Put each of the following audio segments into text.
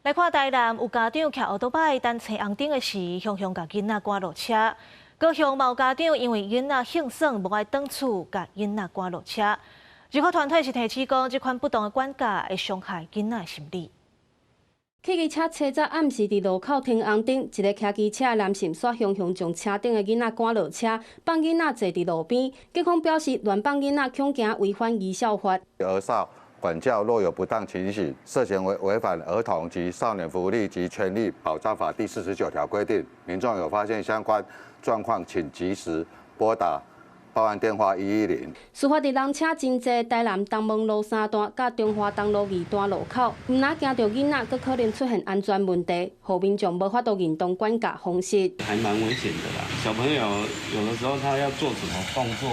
來看台南有家長騎歐多擺等青紅燈的時，雄雄共囡仔趕落車。高雄嘛有家長因為囡仔興耍無愛轉厝，共囡仔趕落車。兒福團體是提醒講，這款不當的管教會傷害囡仔的心理。汽機車車早暗時佇路口停紅燈，一個騎機車的男性煞雄雄將車頂的囡仔趕落車，放囡仔坐佇路邊。警方表示，亂放囡仔恐驚違反兒少法。兒少管教若有不當情形，涉嫌違反兒童及少年福利及權利保障法第49條規定，民眾有發現相關狀況，請及時撥打報案電話110。事發佇人車真濟，台南東門路三段佮中華東路二段路口，毋但驚著囡仔，閣可能出現安全問題，予民眾無法度認同管教方式。還蠻危險的啦，小朋友有的時候他要做什麼動作，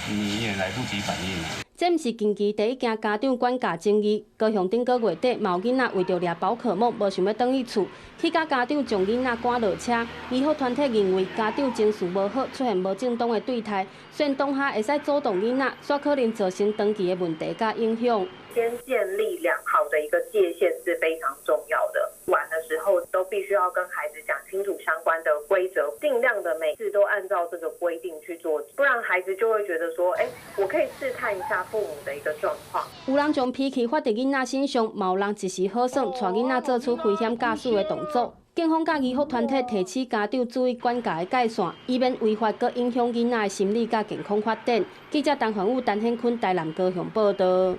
你也來不及反應。這毋是近期第一件家長管教爭議，高雄頂個月底，嘛有囡仔為著掠寶可夢，無想欲轉去厝，去共家長將囡仔趕落車。兒福團體認為家長情緒無好，出現無正當的對待，雖然當下會使阻擋囡仔，煞可能造成長期的問題佮影響。先建立良好的一個界限是非常重要的。玩的時候都必須要跟孩子講清楚相關的規則，盡量的每次都按照這個規定去做，不然孩子就會覺得說，欸，我可以試探一下父母的一個狀況。有人將脾氣發佇囡仔身上，嘛有人一時好耍，帶囡仔做出危險駕駛的動作。警方佮兒福團體提醒家長注意管教的界線，以免違法閣影響囡仔的心理佮健康發展。記者陳環武、陳顯坤台南高雄報道。